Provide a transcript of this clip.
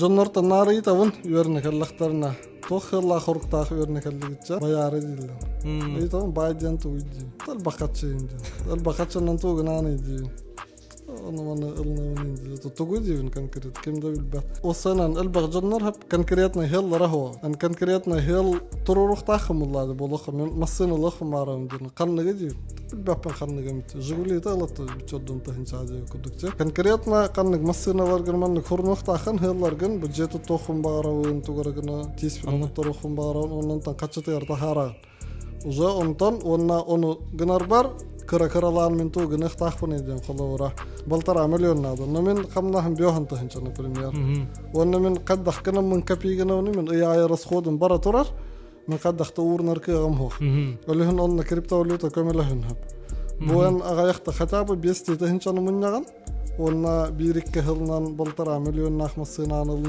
Дьоннортон наары ыйытабын үөрэнэ кэллэхтэринэ туох сыаллаах хоруктаах үөрэнэ кэллигитчэ байаары дииллэр. Ыйытабын баай диэн тугуй диин. Элбэххаччыйын диэн. Элбэххаччынан тугу гынаный диин. Ону маны ылынабын диин. Тугу диибин конкрет ким да билбэт. Осанан элбэх дьоннор хап конкретно хеллара хо. Ан конкретно хел туруруктааххын буллаады болохо мен массыына ылыахпын баарабын диэн. Ханныгы диибин. Билбэппин ханныгы эмит. Жигулита ылатты чордун тыһынча диye курдук. Конкретно ханнык массыыналаргын маннык хурнуохтааххын хыалларгын бу дьиэ туттуоххун баҕарабын тугарагына тииспин оҥотторуоххун баҕарабын оннонтон хаччытыгар таһаараҕын. Уже онтон уонна ону гынарбар кыра-кыралаан мин туу гыныахтаахпын диэн холобура балтараа миллион наада. Но мин хамнаһым биоһун тыһынча, например. Уонна мин хайдах гынаммын копий гынабын мин ый аайы расходум бара турар. Мин хайдахта уурунар кыаҕым суох. Өлүһүн онно криптовалюта көмөлөһүн хөп. Бу эн аҕайахта хотя бы 5 тыһынчаны мунньаҕын уонна биир икки сылынан балтараа миллионнаах массыынаан ылыныах.